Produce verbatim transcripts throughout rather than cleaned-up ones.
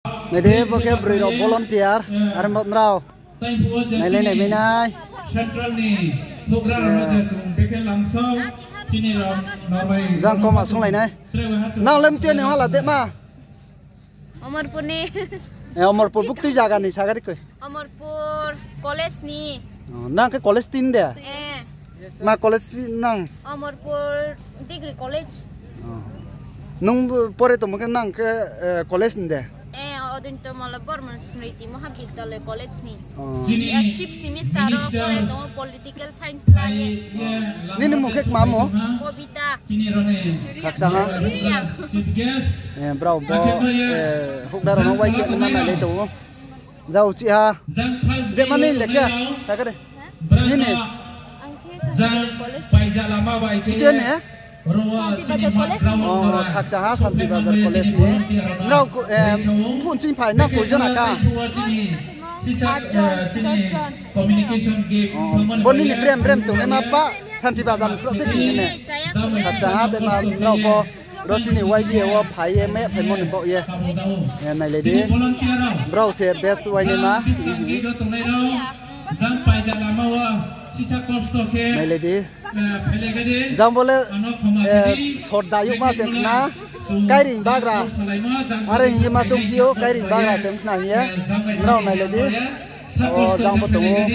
Nai di, bo khe broi rao volunteer, are bo nrao. Nailai nai mai nai. Central ni program rao no je chung bekhe lamsao, chini rao noroi jang koma sunglai nai. Nang le mtui ni hala de ma? Omorpur ni. E, Omorpur buktui zaga ni sagari koi? Omorpur college ni. O, nang khe college tin de? E. Ma college nang? Omorpur Degree College. O. Nung bo pore tongmo khe nang khe, e, college ni de? E, Odinto Malla Bormon Smriti Mahabidyalaya College ni. O. E, fifth semester ro pore tongo, political science lai ye. Nini mung khe kma mo? Kobita. Khakchang ha. Iya. E, brao bo, e, houhgra rao no waisa nima nailai tongo. Jao chiha. Dema ni lekha. Sakade. Nini. Ang khe Santi Bazar College. Ito ni? Santi Bazar College ni. O, khakchang ha Santi Bazar College ni. Nrao, e, phun ching phai na koi jona ka? Atjon, dos jon. O, bo nini brem brem tongnaima pa Santi Bazar ni sroh se phai ni ne. Khakchang ha de ma nrao bo. Ro chini Y B A wo phai ye, me phaimo ni baoh ye. E, nailai di. Brao se best wainaima. Nailai di. Jang bo le, e, sorda youhma se khna, Kairing bagra. Are hing ye ma sungphi ou, Kairing bagra se khna hing ye. Nrao nailai di. O, jang bo tong ou.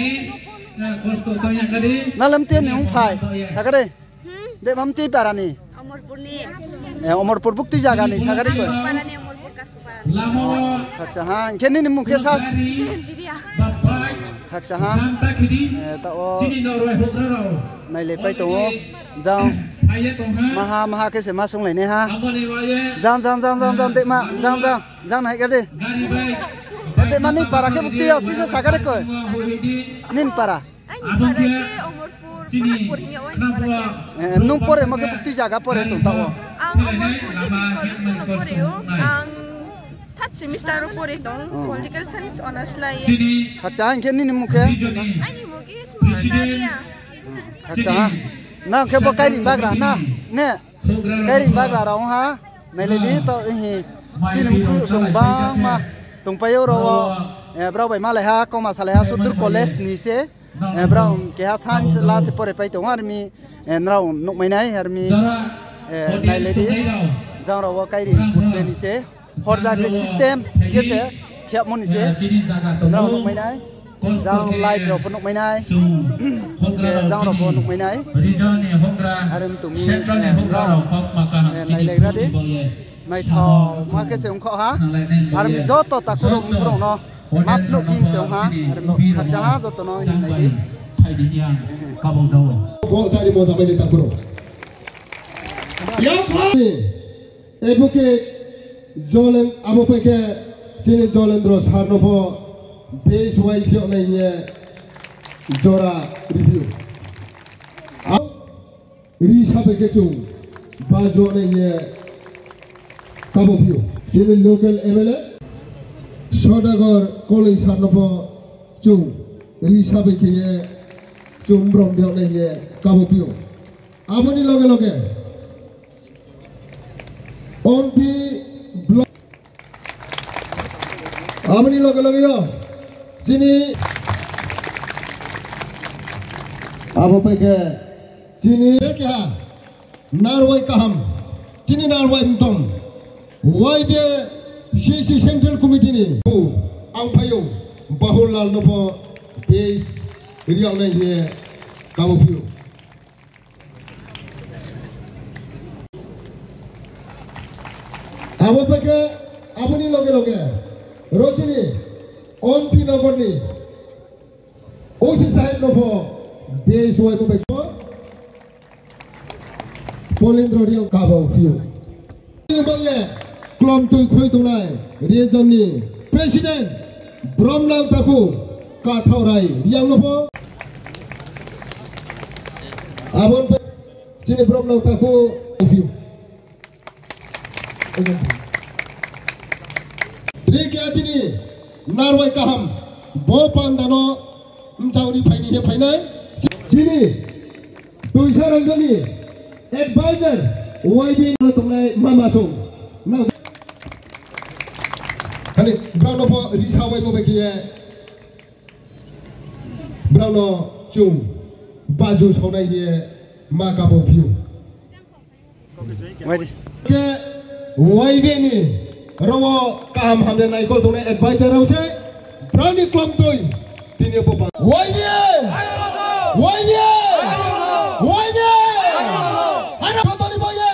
Nang le mtui ni ong phai, sakade. De ma mtui para ni? Omorpur ni. E, Omorpur buktui zaga ni sagari koi? Kasupara ni, Omorpur Kasupara ni. Khakchang ha, hing khe nini mung khe sa? Jendiriya. Khakchang ha. E, ta wo. Nailai pai tong ou. Jang. Maha, maha khe se ma sunglai nai ha. Jang, jang, jang, jang, jang, de ma, jang, jang, jang nai khe de. De ma nini para khe buktui yo, sisa sagari koi? Nini para? Aini para khe Omorpur, Omorpur hing ye aini para khe. E, nung pore mo khe buktui zaga pore tong ta wo? Ang Omorpur Degree College no pore ou. Ang third semester wo pore tong, o, political science honours lai ye. Khakchang ha, hing khe nini mung khe? Aini mung khe Sma Naria. Khakchang ha. Nang khe bo Kairing bagra na? Ne? Kairing bagra rao ong ha, nailai di to, hi, chini mkhu song bangma tongpai ou ro wo, e, brao bai malai ha, koma salai ha, Sudur College ni se, e, brao keha science la se pore pai tong ou, armi, e, nrao nuhmai nai, armi, e, nailai di, jang rao wo Kairing putbe ni se. Horjagri system khe se khemo ni se. Nrao nuhmai nai. Jang light rao pho nuhmai nai. Jang rao pho nuhmai nai. Are mtumi, e, nrao, e, nailaigra di. Naithaoma khe se ongkhaoh ha. Are mi joto takhu rao mkhu rao no. Map no kim se ong ha. Are mi khakchang ha joto no hing nai di. Bo chari moja bai ni takhu rao. Advocate Jolen, abo pai khe chini Jolendro sir no pho base wai phiouh nai hing ye jora review. Abo risa bai khe chung bajuh nai hing ye kabo phiouh. Chini local M L A Sodagar Koloi sir no pho chung risa bai khe ye chung brom phiouh nai hing ye kabo phiouh. Abo ni loge loge Ompi block. Abo ni loge loge yo chini abo pai khe chini keha narwai kaham, chini narwai mtom, Y B A C C Central Committee ni ang phai ou, Bahulal no pho base riak nai hing ye kabo phiouh. Abo pai khe, abo ni loge loge, ro chini Ompi Nogor ni O C saheb no pho base wai bo bai pho Polindro Reang kabo phiouh. Chini bo ye klom tui khui tongnai region ni president Bromnang Takhu Kathao Rai Reang no pho. Abo ni chini Bromnang Takhu phiouh. Tre khe chini narwai kaham bo panda no mchang ri phai ni he phainai. Chini Toisa Ranjani advisor Y B no tongnai mama song. Nang. Brao no pho risa baimo bai khe ye, brao no chung baju saonai hing ye ma kabo phi ou. Khe Y B A ni aro wo kaham hamya naikol tongnai advisor rao se, brao ni klomtoi tini yo bo ba-, Y B A! Y B A! Y B A! Hara joto ni baoh ye!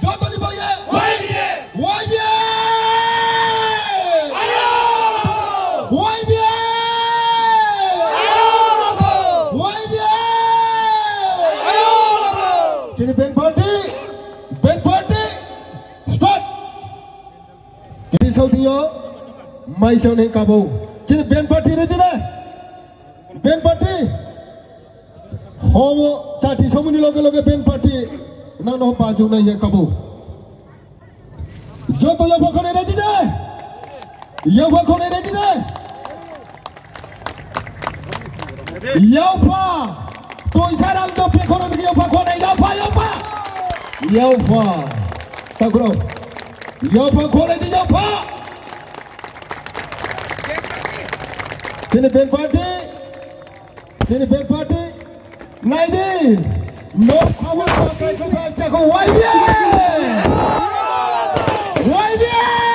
Joto ni baoh ye! Y B A! Y B A! Y B A! Chini band party, band party, start. Kini saothing yo, maisao ni kabo. Chini band party ready na? Band party. Homo chati somo ni loge loge band party. Nang no baju nai ye kabo. Joto yapha khonai ready de? Yapha khonai ready de? Yapha! Toisa rang to phe khonai de yapha khonai, yapha, yapha! Yapha! Takro. Yapha khonai di yapha! Chini band party! Chini band party! Nai di! No khama khama krai khama chako Y B A! Y B A!